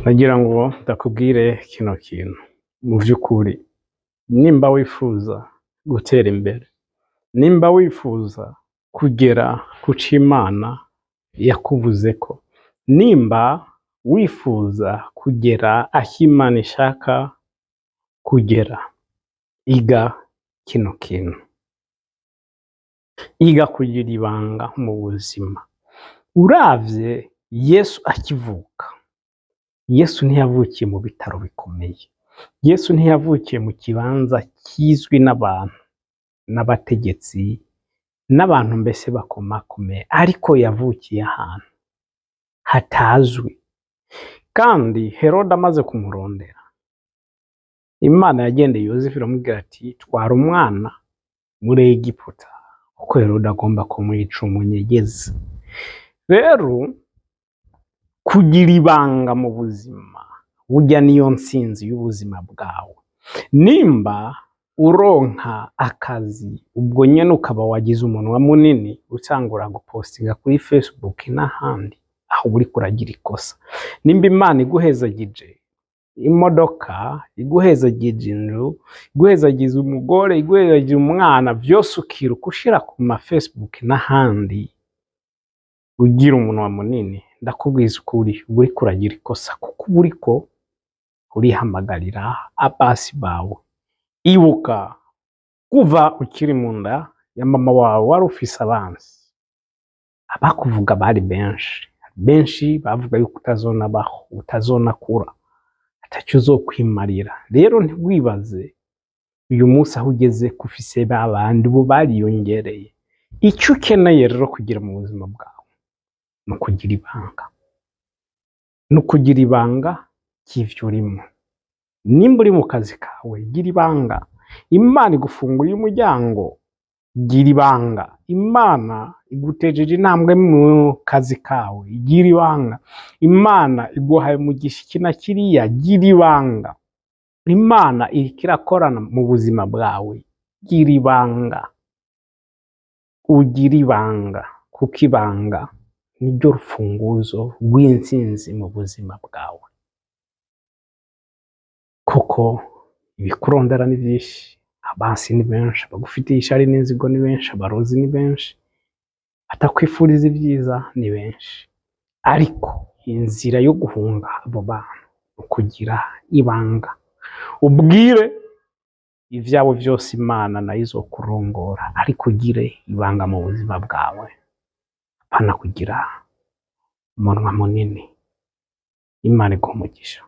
Nagira ngo ndakubwire kino kintu. Mu vy'ukuri, nimba wifuza gutera imbere, nimba wifuza kugera kuco Imana yakuvuzeko, nimba wifuza kugera aho Imana ishaka kugera, iga kino kintu. Iga kugira ibanga mu buzima. Uravye Yesu akivuka, Yesu ntiyavukiye mu bitaro bikomeye. Yesu ntiyavukiye mu kibanza kizwi n'abantu, n'abategetsi, n'abantu mbese bakomakomeye, ariko yavukiye ahantu hatazwi. Kandi Herode amaze kumurondera, Imana yagendeye Yozefu iramubwira ati: "Twara umwana muri Egiputa, kuko Herode agomba kumwica, umunyegezi." Rero kugira ibanga mu buzima burya niyo ntsinzi y'ubuzima bwawe. Nimba uronka akazi, ubwo nyene ukaba wagize umunwa munini, utangura gupostinga kuri Facebook n'ahandi, aho uba uriko uragira ikosa. Nimba Imana iguhezagije imodoka, iguhezagije inzu, iguhezagiza umugore, iguhezagije umwana, vyose ukiruka ushira ku ma Facebook n'ahandi, ugira umunwa munini, ndakubwiza ukuri, uba uriko uragira ikosa, kuko uba uriko urihamagarira abansi bawe. Ibuka kuva ukiri mu nda ya mama wawe wari ufise abansi. Abakuvuga bari benshi. Benshi bavuga yuko utazonabaho, utazonakura, ataco uzokwimarira. Rero ntiwibaze uyu munsi aho ugeze ko ufise babandi, ubu bariyongereye. Ico ukeneye rero kugira mu buzima bwawe ni ukugira ibanga. Ni ukugira ibanga ry'ivyo urimwo. Nimba uri mu kazi kawe, gira ibanga. Imana igufunguriye umuryango, gira ibanga. Imana igutejeje intambwe mu kazi kawe, gira ibanga. Imana iguhaye umugisha iki na kiriya, gira ibanga. Imana iriko irakorana mu buzima bwawe, gira ibanga. Ugire ibanga, kuko ibanga niryo rufunguzo rw'intsinzi mu buzima bwawe. Kuko ibikurondera ni vyinshi, abansi ni benshi, abagufitiye ishari n'inzigo ni benshi, abarozi ni benshi, abatakwifuriza ivyiza ni benshi. Ariko inzira yo guhunga abo bantu ni ukugira ibanga. Ubwire ivyawe vyose Imana, nayo izokurongora, ariko ugire ibanga mu buzima bwawe, apana kugira umunwa munini. Imana iguhe umugisha.